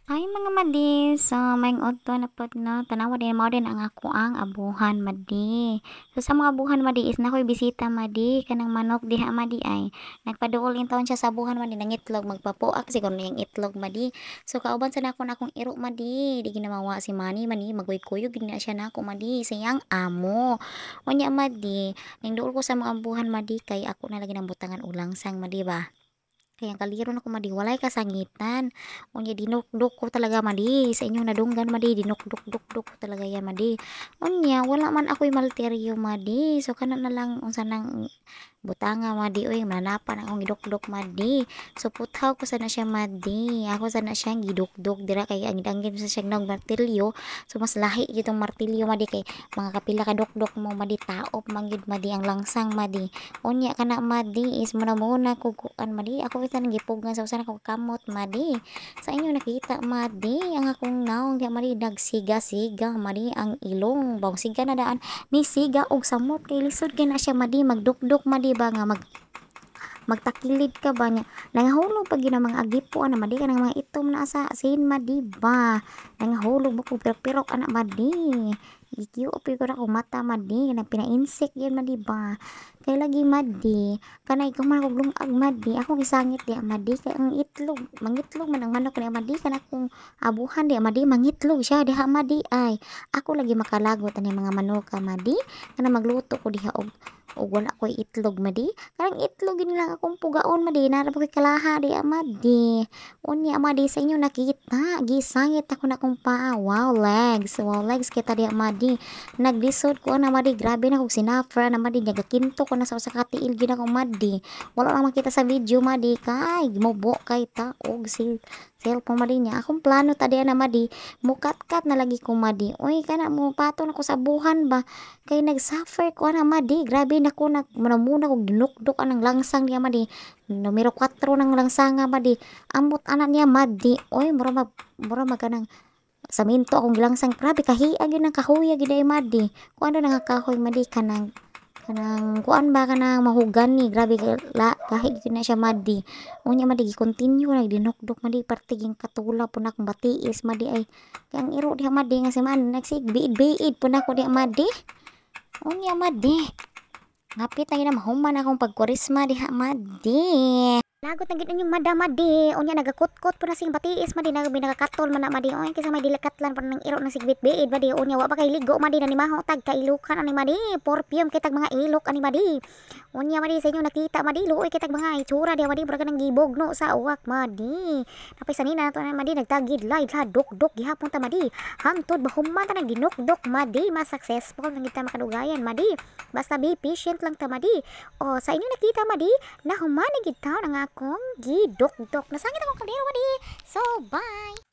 Ay, mga madi, so maayong udto na pod, no. Tanawa din mao din ang ako ang abuhan, madi. So sa mga abuhan, madi, is naa koy bisita, madi, kanang manok diha, madi, ay. Nagpaduol intawon siya sa abuhan, madi, nangitlog, magpapuak siguro niyang itlog, madi. So kauban sa nako na akong iro, madi, di ginamawa si Manny mani, maguykuyo gid na siya nako, madi, sa iyang amo. Unya, madi, ning duol ko sa mga abuhan, madi, kay ako na lagi nang butangan og langsang, madi ba. Kay ang kaldero nako, madi, walay kasangitan. Unya dinukdok ko talaga, madi, sa inyong nadunggan, madi, dinukdok-dukdok ko talaga yan, madi. Unya wala man ako'y malteryo, madi. So kana na lang unsa nang butanga, madi, oy, mananapan akong gidukdok, madi. So puthaw ko sana siya, madi. Ako sana siyang gidukdok dira kay ang danggit sa siyang nog martilyo. So mas lahi gyud tong martilyo, madi, kay mga kapila ka dukdok mo, madi, taop man gyud, madi, ang langsang, madi. Unya kana, madi, is muna-muna ko kuan, madi. Ako bisan gipugngan sa usa nako kamot, madi. Sa inyo nakita, madi, ang akong naong diha, madi, nagsiga-siga, madi, ang ilong. Bawng siga na daan ni siga og samot kay lisod kay na siya, madi, magdukdok, madi ba, nga magtakilid ka ba niya. Nangahulog pag yun ang mga agipo ana, madi, kanang mga itom na sa sin, madi ba. Nangahulog mo kung pirok-pirok ana, madi. Gikiuop ko na akong mata, madi, kanang pina-insect yun, madi ba. Kay lagi, madi, kanay kung man kog lungag, madi, ako gisangit diha, madi, kay ang itlog, mangitlog man ang manok diha, madi, kana akong abuhan diha, madi, mangitlog siya diha, madi, ay. Ako lagi makalagot ani mga manuka, madi, kana magluto ko diha og wala ko'y itlog, madi. Kanang itlog yun lang akong pugaon, madi, naa ra ko'y kalaha diha, madi. Unya, madi, sa inyo nakita, gisangit ako na akong paa. Wow legs, wow legs kita diha, madi. Naglisod ko ana, madi, grabe na kog sinuffer na, madi, nagakinto ko na sa usa ka tiil gyud ako, madi. Wala lang makita sa video, madi, kay mubo kay ta og si cellphone, madi, niya. Akong plano ta diha na, madi, mukatkat na lagi ko, madi. Uy, kana mo pato na ko sa abuhan ba. Kay nagsuffer ko ana, madi, grabe na ko nag muna kog dinukdok anang langsang niya, madi. Numero 4 ng langsanga, madi. Amot ana niya, madi. Uy, mura mag kanang saminto akong gilangsang. Grabe kahia gyud nang kahuya gyud ay, madi. Kung ano nga kahoy, madi, kanang kuan ba, kanang mahogany, grabe la kahi gyud na siya, madi. Unya, madi, gi-continue na dinukdok, madi, parte ging katula po na akong batiis, madi, ay. Kay ang iro diha, madi, nga si man nagsig biid-biid po nako diha, madi. Unya, madi, ngapit na gyud na mahuman akong pagkurisma diha, madi. Lagot na gid inyong mada, madi. Unya nagakutkot po na sing batiis, madi, nag nagakatol man na, madi. Oy, kaysa may dilikatlan pa ng iro ng sigbit-biid, madi. Unya wa pa kay ligo, madi, nanimaho tag kailukan ani, madi. Perfume kitag mga ilok ani, madi. Unya, madi, sa inyo nakita, madi, luoy kitag mga itsura diha, madi, murag nang gibugno sa uwak, madi. Napay sanina nato na, madi, nagtagid lay la duk-duk gihapon ta, madi. Hangtod mahuman ta nang dinukdok, madi, mas successful nang kita makadugayan, madi. Basta be patient lang ta, madi. O sa inyo nakita, madi, nahuman na gid taon ang akong gidukdok. Nasangit akong kaldero, madi. So bye.